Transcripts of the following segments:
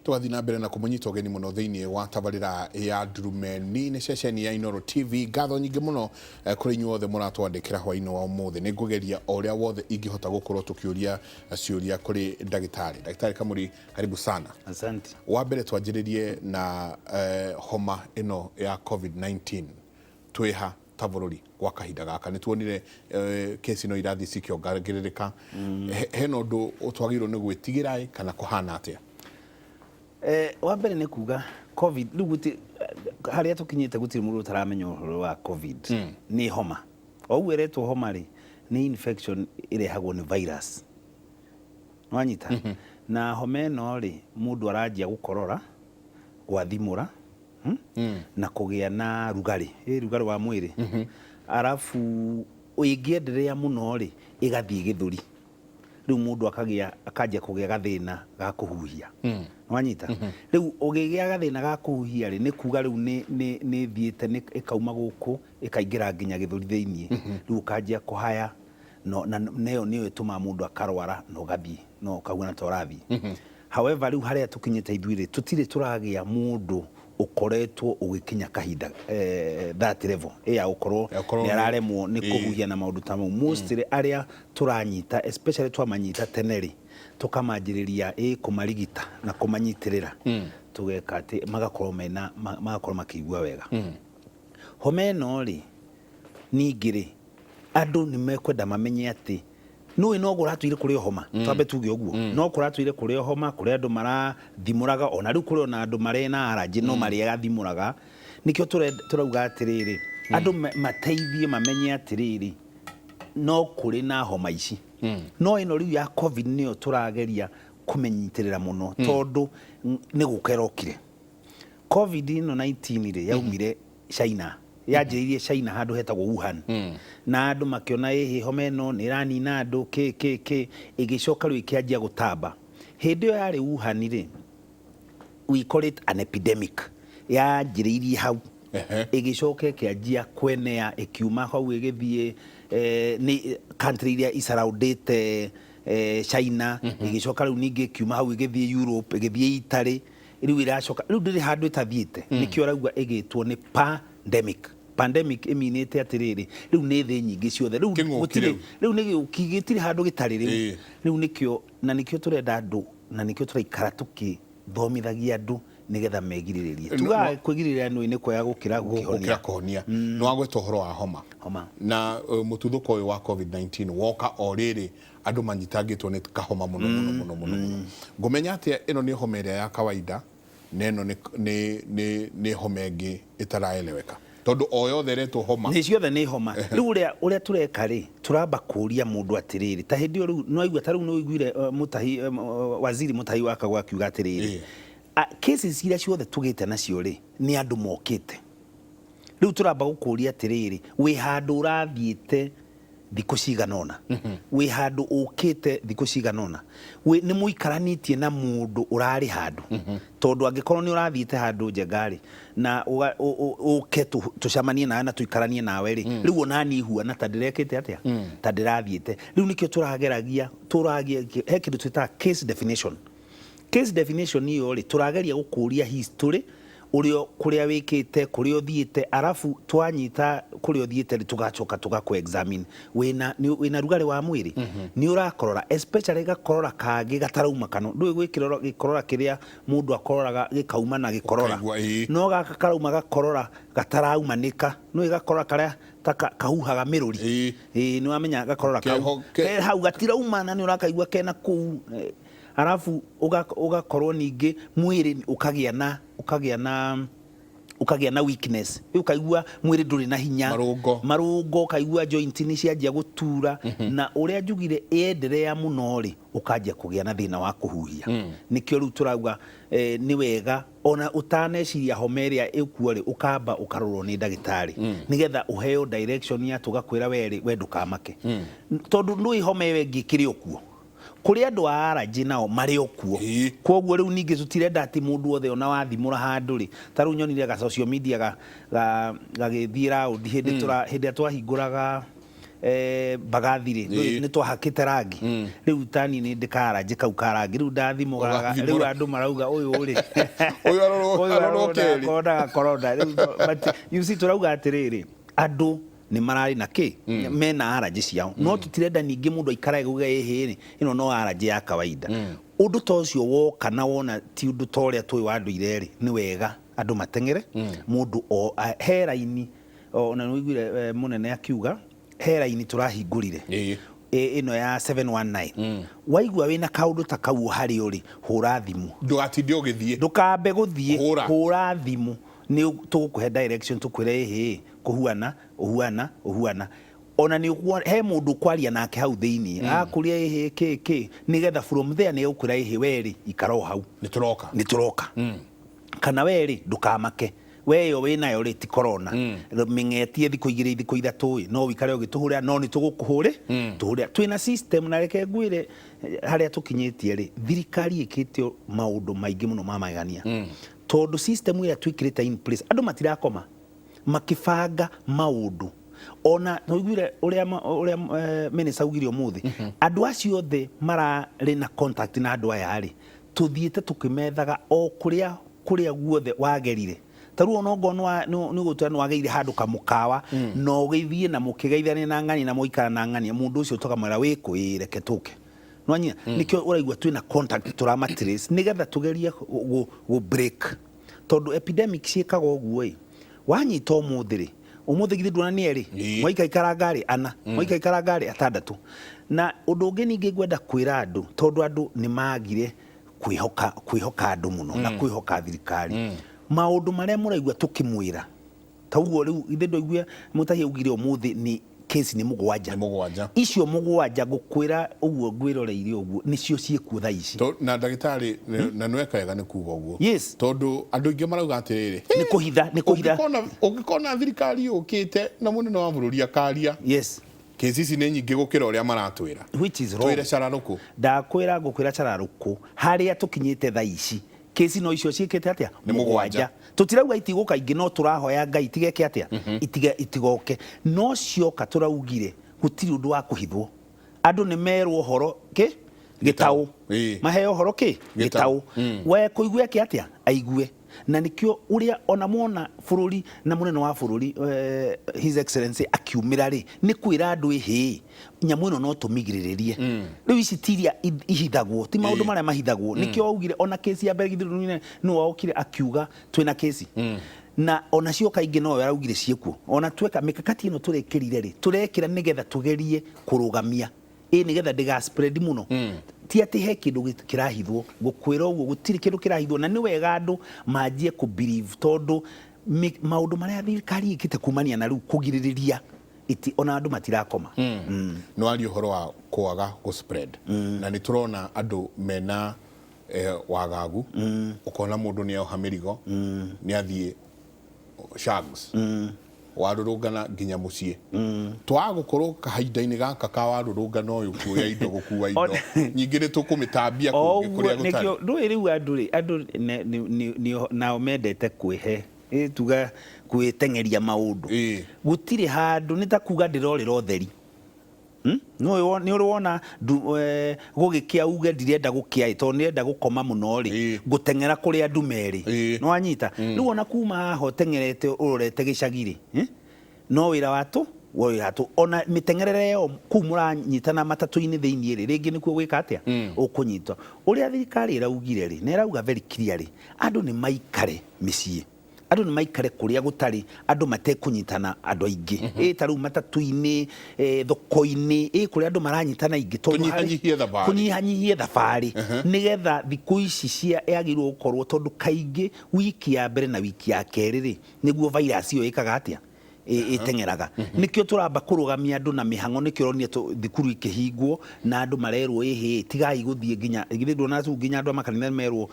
Tũgathiĩ na mbere na kũmũnyita ũgeni mũno thĩinĩ wa tabarĩra ya Ndurumeni nĩ ceceni ya Inooro TV. Ngatho nyingĩ mũno kũrĩ inyuĩ othe mũratwandĩkĩra hwainĩ wa ũmũthĩ. Nĩ ngũgeria o ũrĩa wothe ingĩhota gũkorwo tũkĩũria ciũria kũrĩ ndagĩtarĩ. Ndagĩtarĩ Kamuri, karibu sana. Asante. Wa mbere twanjĩrĩrie na homa ĩno ya COVID-19. Twĩha ta bũrũri gwa kahinda gaka nĩ tuonire kesi no irathiĩ cikĩongagĩrĩrĩka. Hena ũndũ twagĩrĩirwo nĩ gwĩtigĩra kana kũhana atĩa? Wa mbere nĩ kuga COVID rĩu gũtirĩ harĩa tũkinyĩte gũtirĩ mũndũ ũtaramenya ũhoro wa COVID. Nĩ homa. O ũguo ĩretwo homa rĩ, nĩ infection ĩrehagwo nĩ virus. Nĩwanyita? Na homa ĩno rĩ, mũndũ aranjia gũkorora, gwathimũra, na kũgĩa na rugarĩ, ĩ rugarĩ wa mwĩrĩ. Arabu ĩngĩenderea mũno rĩ, ĩgathiĩ gĩthũri. Rĩu mũndũ akagĩa, akanjia kũgĩa gathĩna ga kũhuhia. Nĩwanyita? Rĩu ũgĩgĩa gathĩna ga kũhuhia rĩ, nĩ kuga rĩu nĩ nĩ nĩ ĩthiĩte ĩkauma gũkũ ĩkaingĩra nginya gĩthũri thĩiniĩ. Rĩu ũkanjia kũhaya na ĩyo nĩyo ĩtũmaga mũndũ akarwara na ũgathiĩ na ũkahuana ta ũrathiĩ. However, rĩu harĩa tũkinyĩte ithuĩ rĩ, tũtirĩ tũragĩa mũndũ ũkoretwo ũgĩkinya kahinda that level ya gũkorwo nĩ araremwo nĩ kũhuhia na maũndũ ta mau. Mostly arĩa tũranyita, especially twamanyita tene rĩ, tũkamanjĩrĩria ĩ kũmarigita na kũmanyitĩrĩra, tũgeka atĩ magakorwo mena, magakorwo makĩigua wega. Homa ĩno rĩ, ningĩ rĩ, andũ nĩ mekwenda mamenye atĩ nũĩ no kũratũire kũrĩ o homa, twambe tuge ũguo, no kũratũire kũrĩ o homa, kũrĩ andũ marathimũraga, ona rĩu kũrĩ ona andũ marĩ na allergy no marĩathimũraga. Nĩkĩo tũrauga atĩrĩrĩ, andũ mateithie mamenye atĩrĩrĩ, no kũrĩ na homa ici. No ĩno rĩu ya COVID nĩyo tũrageria kũmĩnyitĩrĩra mũno tondũ nĩ gũka ĩrokire. Covid ĩno 19 rĩ, yaumire China, yanjĩrĩirie China handũ hetagwo Wuhan. Na andũ makĩona ĩhĩ homa ĩno nĩ ĩranina andũ kĩ kĩ kĩ, ĩgĩcoka rĩu ĩkĩanjia gũtamba. Hĩndĩ ĩyo yarĩ Wuhan rĩ, we call it an epidemic. Yanjĩrĩirie hau. Ĩgĩcoka ĩkĩanjia kwenea, ĩkiuma hau ĩgĩthiĩ nĩ country iria i-surround-ĩte China, ĩgĩcoka rĩu ningĩ ĩkiuma hau ĩgĩthiĩ Europe, ĩgĩthiĩ Italy, rĩu ĩracoka rĩu ndĩrĩ handũ ĩtathiĩte. Nĩkĩo ũraigua ĩgĩtwo nĩ pandemic. Pandemic ĩminĩte atĩrĩrĩ, rĩu nĩ thĩ nyingĩ ciothe rĩu Kĩng'ũki gũtirĩ rĩu. Rĩu nĩ gĩũki, gĩtirĩ handũ gĩtarĩ rĩu. Rĩu nĩkĩo, na nĩkĩo tũrenda andũ, na nĩkĩo tũraikara tũkĩthomithagia andũ nĩgetha megirĩrĩrie. Tugaga kwĩgirĩrĩria nĩ nĩ kwega gũkĩra gũkĩhonia. Gũkĩra kũhonia. Nĩ wagweta ũhoro wa homa. Homa. Na mũtuthũko ũyũ wa COVID-19 woka o rĩrĩ andũ manyitangĩtwo nĩ kahoma mũno mũno mũno mũno mũno. Ngũmenya atĩa ĩno nĩ homa ĩrĩa ya kawaida na ĩno nĩ homa ĩngĩ ĩtaraeleweka? Tondũ o yothe ĩretwo homa. Nĩ ciothe nĩ homa. Rĩu ũrĩa tũreka rĩ, tũramba kũria mũndũ atĩrĩrĩ, ta hĩndĩ ĩyo rĩu nĩ waigua, ta rĩu nĩ ũiguire Mutahi, Waziri Mutahi wa Kagwa akiuga atĩrĩrĩ, cases iria ciothe tũgĩte nacio rĩ, nĩ andũ mokĩte. Rĩu tũramba gũkũria atĩrĩrĩ, wĩ handũ ũrathiĩte thikũ cigana ũna, wĩ handũ ũkĩte thikũ cigana ũna, nĩ mũikaranĩtie na mũndũ ũrarĩ handũ, tondũ angĩkorwo nĩ ũrathiĩte handũ Njenga rĩ, na ũke tũcemanie nawe na tũikaranie nawe rĩ, rĩu ona niĩ huana ta ndĩrekĩte atĩa, ta ndĩrathiĩte. Rĩu nĩkĩo tũrageragia, he kĩndũ twĩtaga case definition. Case definition ĩyo rĩ, tũrageria gũkũria history ũrĩa kũrĩa wĩkĩte, kũrĩa ũthiĩte, arabu twanyita kũrĩa ũthiĩte rĩ, tũgacoka tũgakũ examine. Wĩna, wĩna rugarĩ wa mwĩrĩ? Nĩ ũrakorora, especially gakorora kangĩ gatarauma kanua. Ndũĩ gwĩ gĩkorora kĩrĩa mũndũ akororaga gĩkauma na gĩkorora. Ũkaigua, ĩĩ. No gaka karauma gakorora gataraumanĩka. Nĩũĩ gakorora karĩa ta kahuhaga mĩrũri? Ĩĩ. Ĩĩ, nĩ wamenya gakorora kau. Keho, ke- Ke hau gatirauma na nĩ ũrakaigua kena kũu. Arabu ũgakorwo ningĩ mwĩrĩ ũkagĩa na ũkagĩa na ũkagĩa na weakness, ũkaigua mwĩrĩ ndũrĩ na hinya. Marũngo. Marũngo, ũkaigua joint nĩ cianjia gũtura. Na ũrĩa njugire yenderea mũno rĩ, ũkanjia kũgĩa na thĩna wa kũhuhia. Nĩkĩo rĩu tũrauga nĩ wega ona ũtaneciria homa ĩrĩa ĩkuo rĩ, ũkamba ũkarorwo nĩ ndagĩtarĩ nĩgetha ũheo direction ya tũgakwĩra we rĩ, we ndũkamake. Tondũ ndũĩ homa ĩyo ĩngĩ ĩkĩrĩ o kuo. Kũrĩ andũ a allergy nao marĩ o kuo. Kwoguo rĩu ningĩ tũtirenda atĩ mũndũ wothe ona wathimũra handũ rĩ, ta rĩu nyonire ga social media gagĩthiĩ round hĩndĩ tũra, hĩndĩ ĩrĩa twahingũraga Mbagathi rĩ, nĩ twahakĩte rangi. Rĩu tani nĩ ndĩ karanjĩ kau ka rangi, rĩu ndathimũraga, rĩu andũ marauga ũyũ rĩ, ũyũ arorwo kerĩ, arorwo corona. Rĩu but you see, tũrauga atĩrĩrĩ, andũ nĩ mararĩ na kĩ, mena allergy ciao, no tũtirenda ningĩ mũndũ aikarage uge ĩhĩ rĩ, ĩno no allergy ya kawaida. Ũndũ ta ũcio woka na wona ti ũndũ ta ũrĩa tũĩ wa ndũire rĩ, nĩ wega andũ mateng'ere. Mũndũ o he raini, ona nĩ ũiguire mũnene akiuga he raini tũrahingũrire ĩno ya 719. Waigua wĩna kaũndũ ta kau harĩ ũrĩ, hũra thimũ. Ndũgatinde ũgĩthiĩ. Ndũkambe gũthiĩ. Hũra. Hũra thimũ, nĩ tũgũkũhe direction, tũkwĩre ĩhĩ kũhuana ũhuana ũhuana. Ona nĩ he mũndũ ũkwaria nake hau thĩinĩ, akũria ĩhĩ kĩ kĩ, nĩgetha from there nĩ egũkwĩra ĩhĩ we rĩ, ikara o hau. Nĩ tũroka. Nĩ tũroka. Kana we rĩ, ndũkamake, we ĩyo wĩnayo rĩ, ti corona, mĩng'etie thikũ 2, thikũ 3 ĩ, no wĩikare ũgĩtũhũrĩra, no nĩ tũgũkũhũrĩ tũhũrĩra. Twĩna system, na reke ngwĩre, harĩa tũkinyĩtie rĩ, thirikari ĩkĩte maũndũ maingĩ mũno ma magegania, tondũ system ĩrĩa twĩkĩrĩte in place, andũ matirakoma makĩbanga maũndũ. Ona nĩũiguire ũrĩa minister augire ũmũthĩ, andũ acio othe mararĩ na contact na andũ aya rĩ, tũthiĩte tũkĩmethaga o kũrĩa kũrĩa guothe wagerire. Ta rĩu ona ongorwo nĩ ũgũtua nĩ wageire handũ kamũkawa, na ũgĩthiĩ na mũkĩgeithania na ng'ania na mũikara na ng'ania, mũndũ ũcio tũkamwĩra wĩkũ, ĩĩ reke tũke. Nĩwanyita? Nĩkĩo ũraigua twĩna contact tũrama trace, nĩgetha tũgerie gũ break. Tondũ epidemic ciĩkaga ũguo ĩ, wanyita ũmũthĩ rĩ, ũmũthĩ githĩ nduona nĩ erĩ, mwaikaikaranga rĩ ana, mwaikaikaranga rĩ atandatũ. Na ũndũ ũngĩ ningĩ ngwenda kwĩra andũ, tondũ andũ nĩ magire kwĩhoka kwĩhoka andũ mũno na kwĩhoka thirikari. Maũndũ marĩa mũraigua tũkĩmwĩra, ta ũguo rĩu ithe ndwaigua Mũtahi augire ũmũthĩ nĩ kesi nĩ 7. Nĩ 7. Icio 7 ngũkwĩra ũguo ngwĩroreire ũguo nĩcio ciĩkuo thaa ici. Na ndagĩtarĩ, na nĩweka wega nĩ kuga ũguo. Yes. Tondũ andũ aingĩ marauga atĩrĩrĩ, nĩ kũhitha, nĩ kũhitha. Ũngĩkona thirikari yũkĩte na mũnene wa bũrũri akaria. Yes. Kesi ici nĩ nyingĩ gũkĩra ũrĩa maratwĩra. Which is wrong. Twĩre cararũkũ. Ndakwĩra, ngũkwĩra cararũkũ harĩa tũkinyĩte thaa ici, kesi no icio ciĩkĩte atĩa? Nĩ 7. Tũtirauga itigũka ingĩ, no tũrahoya Ngai itigeke atĩa? Itigoke. No cioka tũraugire gũtirĩ ũndũ wa kũhithwo. Andũ nĩ merwo ũhoro kĩ? Gĩtaũ. Maheo ũhoro kĩ? Gĩtaũ. We kũigua eke atĩa? Aigue. Na nĩkĩo ũrĩa ona mwona bũrũri na mũnene wa bũrũri, His Excellency akiumĩra rĩ, nĩ kwĩra andũ ĩhĩ, nyamũ ĩno no tũmigirĩrĩrie. Rĩu ici ti iria ihithagwo, ti maũndũ marĩa mahithagwo. Nĩkĩo augire ona kesi ya mbere githĩ nĩwe okire akiuga twĩna kesi. Na ona cioka ingĩ nowe araugire ciĩkuo. Ona tweka mĩkakati ĩno tũrekĩrire rĩ, tũrekĩra nĩgetha tũgerie kũrũgamia, ĩ nĩgetha ndĩga spread mũno. Ti atĩ he kĩndũ kĩrahithwo, ngũkwĩra ũguo gũtirĩ kĩndũ kĩrahithwo, na nĩ wega andũ manjie kũ believe, tondũ maũndũ marĩa thirikari ĩkĩte kumania na rĩu kũgirĩrĩria iti, ona andũ matirakoma. Nĩ waria ũhoro wa kwaga gũ spread, na nĩ tũrona andũ mena wagagu, ũkona mũndũ nĩ oha mĩrigo, nĩ athiĩ shags, warũrũngana nginya mũciĩ. Twaga gũkorwo kahinda-inĩ gaka ka warũrũngano ũyũ kuoya indo, gũkua indo nyingĩ, nĩ tũkũmĩtambia kũngĩ kũrĩa gũtarĩ. Ndũĩ rĩu andũ rĩ, andũ nao mendete kwĩhe, tuga kwĩteng'eria maũndũ. Gũtirĩ handũ nĩ ta kuga ndĩrorĩra ũtheri. Nĩ ũrĩ wona gũgĩkĩa uge ndirenda gũkĩa ĩ, tondũ nĩrenda gũkoma mũno rĩ, ngũteng'era kũrĩa ndume rĩ. Nĩ wanyita? Rĩu ona kuma haha ũteng'erete ũrorete gĩcagi rĩ, no wĩra wa tũ, wĩra tũ. Ona mĩteng'erere ĩyo kũu mũranyitana matatũ-inĩ thĩiniĩ rĩ, rĩngĩ nĩkuo gwĩka atĩa? Ũkũnyitwo. Ũrĩa thirikari ĩraugire rĩ, na ĩrauga very clear rĩ, andũ nĩ maikare mĩciĩ. Andũ nĩ maikare kũrĩa gũtarĩ andũ matekũnyitana andũ aingĩ. Ĩ ta rĩu matatũ-inĩ, thoko-inĩ, ĩ kũrĩa andũ maranyitana aingĩ. Tũnyihanyihie thabarĩ. Kũnyihanyihie thabarĩ. Nĩgetha thikũ ici cia yagĩrĩirwo gũkorwo, tondũ kaingĩ wiki ya mbere na wiki ya kerĩ rĩ, nĩguo virus ĩyo ĩkaga atĩa? Ĩteng'eraga. Nĩkĩo tũramba kũrũgamia andũ na mĩhang'o, nĩkĩo ũronire thukuru ikĩhingwo na andũ marerwo ĩhĩ, tigai gũthiĩ nginya, githĩ nduona rĩu nginya andũ a makanitha nĩmerwo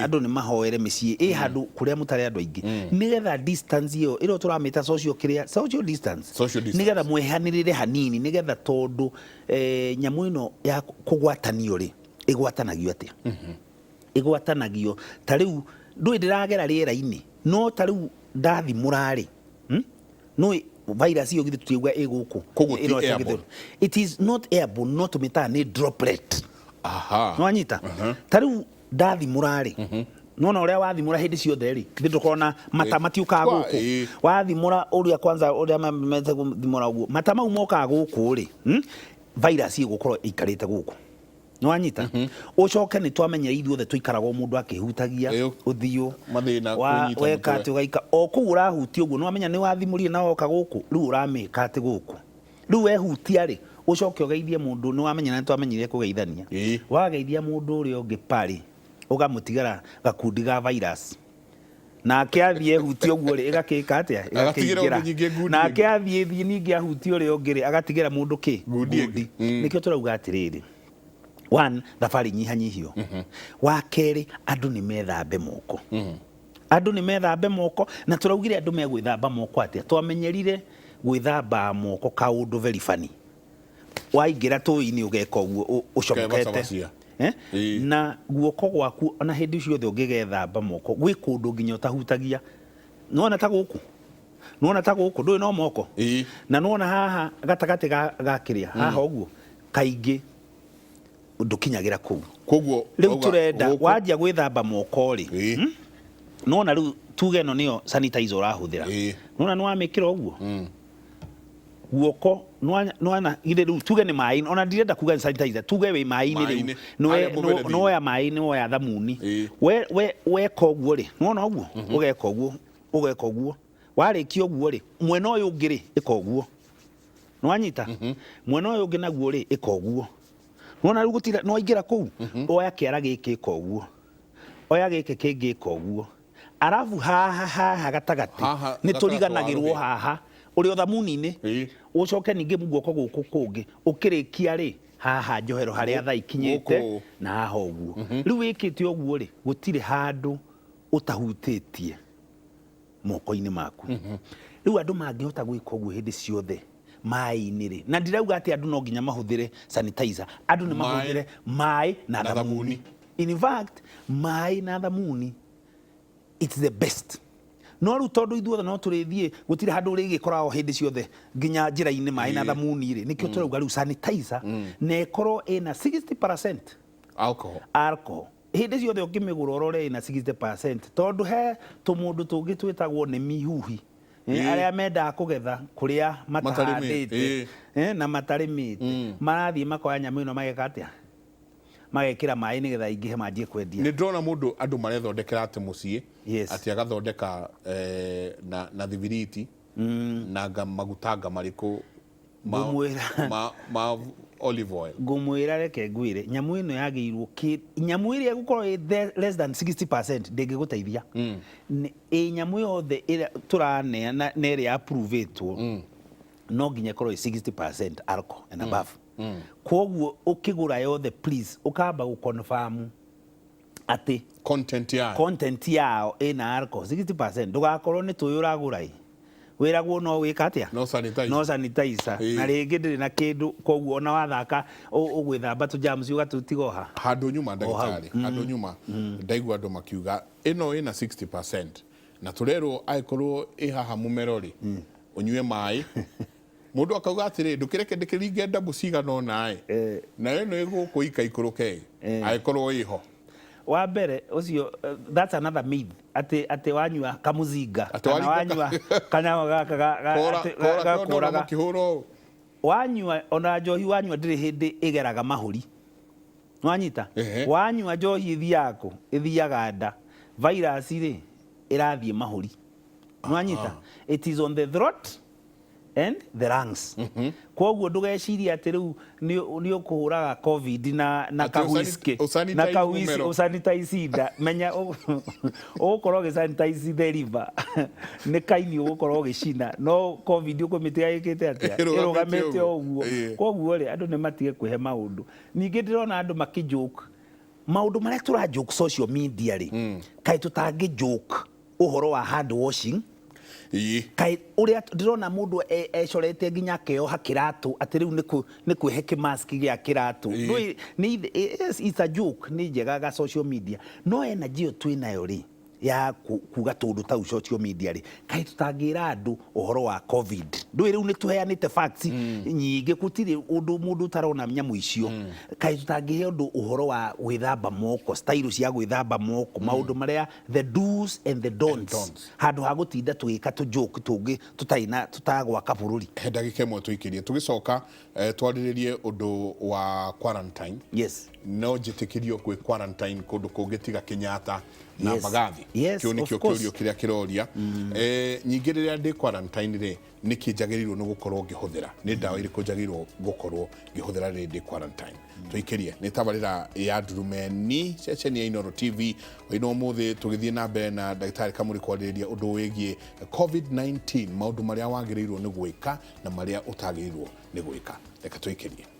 andũ nĩ mahoere mĩciĩ, ĩ handũ kũrĩa mũtarĩ andũ aingĩ, nĩgetha distance ĩyo ĩrĩa tũramĩta social kĩrĩa, social distance, Social distance. Nĩgetha mwehanĩrĩre hanini, nĩgetha tondũ nyamũ ĩno ya kũgwatanio rĩ, ĩgwatanagio atĩa? Ĩgwatanagio ta rĩu ndũĩ ndĩragera rĩera-inĩ, no ta rĩu ndathimũra rĩ, nũĩ Virus ĩyo githĩ tũtiuga ĩ gũkũ? Koguo ti Ĩno airborne. It is not airborne, no tũmĩtaga nĩ droplet. Nĩwanyita? Ta rĩu ndathimũra rĩ, nona ũrĩa wathimũra hĩndĩ ciothe rĩ, githĩ ndũkona mata matiũkaga Kwa, gũkũ? Wathimũra ũrĩa kwanza ũrĩa mete gũthimũra ũguo, mata mau mokaga gũkũ rĩ, Virus ĩgũkorwo ĩikarĩte gũkũ. Nĩwanyita? Ũcoke nĩ twamenya ithuothe tũikaraga o mũndũ akĩhutagia ũthiũ, Mathĩna kwĩnyita weka mũtwe. Atĩ ũgaika o kũu ũrahutia ũguo, nĩwamenya nĩ wathimũrire na woka gũkũ, rĩu ũramĩka atĩ gũkũ. Rĩu wehutia rĩ, ũcoke ũgeithie mũndũ, nĩwamenya na nĩtwamenyire kũgeithania. Wageithia mũndũ ũrĩa ũngĩ parĩ, ũgamũtigĩra gakundi ga virus. Nake athiĩ ehutia ũguo rĩ, ĩgakĩka atĩa? Agatigĩra Ĩgakĩingĩra. ũndũ nyingĩ ngundi Nake ĩngĩ. athiĩ thiĩ ningĩ ahutia ũrĩa ũngĩ rĩ, agatigĩra mũndũ kĩ? Ngundi ĩngĩ. Nĩkĩo tũrauga atĩrĩrĩ, one, thabarĩ nyihanyihio. Wa kerĩ, andũ nĩ methambe moko. Andũ nĩ methambe moko, na tũraugire andũ megwĩthamba moko atĩa? Twamenyerire gwĩthamba moko kaũndũ very funny. Waingĩra tũĩ-inĩ ũgeka ũguo ũcomokete. Ũkebacabacia. Eh? Na guoko gwaku ona hĩndĩ ciothe ũngĩgethamba moko, gwĩ kũndũ nginya ũtahutagia. Nĩwona ta gũkũ? Nĩwona ta gũkũ? Ndũĩ no moko? Na nĩwona haha gatagatĩ ga kĩrĩa? Haha ũguo? Kaingĩ ndũkinyagĩra kũu. Koguo Rĩu wauga tũrenda gũkũ wanjia gwĩthamba moko rĩ, Nĩwona rĩu tuge ĩno nĩyo sanitizer ũrahũthĩra. Nĩwona nĩwamĩkĩra ũguo? Guoko nĩwana githĩ rĩu tuge nĩ maĩ, ona ndirenda kuga nĩ sanitizer, tuge wĩ maĩ-inĩ rĩu. Maĩ-inĩ. Harĩa mũberethi-inĩ. Nĩwoya maĩ, nĩwoya thamuni. Weka ũguo rĩ, nĩwona ũguo? Ũgeka ũguo, ũgeka ũguo. Warĩkia ũguo rĩ, mwena ũyũ ũngĩ rĩ, ĩka ũguo. Nĩwanyita? Mwena ũyũ ũngĩ naguo rĩ, ĩka ũguo. Nĩwona rĩu gũtirĩ, nĩwaingĩra kũu? Oya kĩara gĩkĩ ĩka ũguo. Oya gĩkĩ kĩngĩ ĩka ũguo. Arabu haha, haha gatagatĩ, Haha nĩ gatagatĩ wa tũriganagĩrwo rũhĩ. haha, ũrĩ o thamuni-inĩ. Ũcoke ningĩ guoko gũkũ kũngĩ, ũkĩrĩkia rĩ, haha njohero harĩa thaa ikinyĩte, Gũkũ. na haha ũguo. Rĩu wĩkĩte ũguo rĩ, gũtirĩ handũ ũtahutĩtie moko-inĩ maku. Rĩu andũ mangĩhota gwĩka ũguo hĩndĩ ciothe maĩ-inĩ rĩ, na ndirauga atĩ andũ no nginya mahũthĩre sanitizer, andũ nĩ Maĩ. mahũthĩre maĩ na Na thamuni. thamuni. In fact, maĩ na thamuni it's the best. No rĩu tondũ ithuothe no tũrĩthiĩ, gũtirĩ handũ ũrĩgĩkoraga o hĩndĩ ciothe nginya njĩra-inĩ maĩ na thamuni rĩ, nĩkĩo tũrauga rĩu sanitizer na ĩkorwo ĩna 60% alcohol. Alcohol. Hĩndĩ ciothe ũngĩmĩgũra ũrore ĩna 60%, tondũ he tũmũndũ tũngĩ twĩtagwo nĩ mihuhi. Arĩa mendaga kũgetha kũrĩa Matarĩmĩte. matahandĩte, na matarĩmĩte, marathiĩ makoya nyamũ ĩno mageka atĩa? Magekĩra maĩ nĩgetha aingĩhe manjie kwendia. Nĩ ndĩrona mũndũ andũ marethondekera atĩ mũciĩ, Yes. atĩ agathondeka na thibiriti na nga maguta nga marĩkũ Ngũmwĩra. ma olive oil. Ngũmwĩra, reke ngwĩre, nyamũ ĩno yagĩrĩirwo nyamũ ĩrĩa ĩgũkorwo ĩ less than 60% ndĩngĩgũteithia. Ĩ nyamũ yothe ĩrĩa tũraneana na ĩrĩa approve-ĩtwo, no nginya ĩkorwo ĩ 60% alcohol and above. Koguo ũkĩgũra yothe, please, ũkamba gũ-confirm atĩ content yayo, content yao ĩna alcohol 60%. Ndũgakorwo nĩ tũĩ ũragũra ĩ wĩragwo no wĩka atĩa? No sanitizer. No sanitizer. Na rĩngĩ ndĩrĩ na kĩndũ, koguo ona wathaka ũgwĩthamba tũ germs ũgatũtiga oha. Handũ nyuma O hau. ndagĩtarĩ, handũ nyuma ndaigua andũ makiuga ĩno ĩna 60% na tũrerwo angĩkorwo ĩ haha mũmero rĩ, ũnyue maĩ. Mũndũ akauga atĩrĩ, ndũkĩreke ndĩkĩringe ndabu cigana ũna ĩ, nayo ĩno ĩgũkũ ikaikũrũke ĩ, angĩkorwo ĩho. Wa mbere ũcio, that's another myth, atĩ wanyua kamuzinga Atĩ kana waringa wanyua kanyama gaka Kora atĩ kora gakũraga. mũkĩhũra ũũ. Wanyua ona njohi wanyua ndĩrĩ hĩndĩ ĩgeraga mahũri. Wanyita? Wanyua njohi ĩthiaga kũ? Ĩthiaga nda. Virus rĩ ĩrathiĩ mahũri. Wanyita? It is on the throat and the lungs. Koguo ndũgecirie atĩ rĩu nĩ ũkũhũraga COVID na Atĩ ka whisky, ũsanitize na ka whisky, mũmero. Ũsanitize nda. Menya ũgũkorwo ũgĩsanitize the liver. Nĩ kaini ũgũkorwo ũgĩcina, no COVID ũkũmĩtiga ĩkĩte atĩa? Ĩrũgamĩte Ĩrũgamĩte ũguo. ũguo. Koguo rĩ, andũ nĩ matige kwĩhe maũndũ. Ningĩ ndĩrona andũ makĩ joke maũndũ marĩa tũra joke social media rĩ, kaĩ tũtangĩ joke ũhoro wa hand washing? Kaĩ ũrĩa ndĩrona mũndũ ecorete nginya akeoha kĩratũ atĩ rĩu nĩ kwĩhe kĩmask gĩa kĩratũ. Ndũĩ, nĩ yes, it's a joke, nĩ njega ga social media, no energy ĩyo twĩnayo rĩ, Ya kuga tũndũ tau social media rĩ, kaĩ tũtangĩra andũ ũhoro wa COVID? Ndũĩ rĩu nĩ tũheanĩte facts nyingĩ, gũtirĩ ũndũ mũndũ ũtarona nyamũ icio. Kaĩ tũtangĩhe ũndũ ũhoro wa gwĩthamba moko, style cia gwĩthamba moko, maũndũ marĩa, the do's and the don'ts, don'ts. Handũ ha gũtinda tũgĩka tũ joke tũngĩ tũtarĩ na tũtagwaka bũrũri. He ndagĩka ĩmwe tũikĩrie, tũgĩcoka twarĩrĩrie ũndũ wa quarantine. No njĩtĩkĩrio gwĩ quarantine kũndũ kũngĩ tiga Kenyatta na Mbagathi? Kĩu nĩkĩo kĩũrio kĩrĩa kĩroria. Nyingĩ rĩrĩa ndĩ quarantine rĩ, nĩkĩ njagĩrĩirwo nĩ gũkorwo ngĩhũthĩra? Nĩ ndawa irĩkũ njagĩrĩirwo gũkorwo ngĩhũthĩra rĩrĩa ndĩ quarantine? Tũikĩrie. Nĩ tabarĩra ya Ndurumeni, ceceni ya Inooro TV. Ino ũmũthĩ tũgĩthiĩ na mbere na ndagĩtarĩ Kamũrĩ kwarĩrĩria ũndũ wĩgiĩ COVID-19, maũndũ marĩa wagĩrĩirwo nĩ gwĩka na marĩa ũtagĩrĩirwo nĩ gwĩka. Reke tũikĩrie.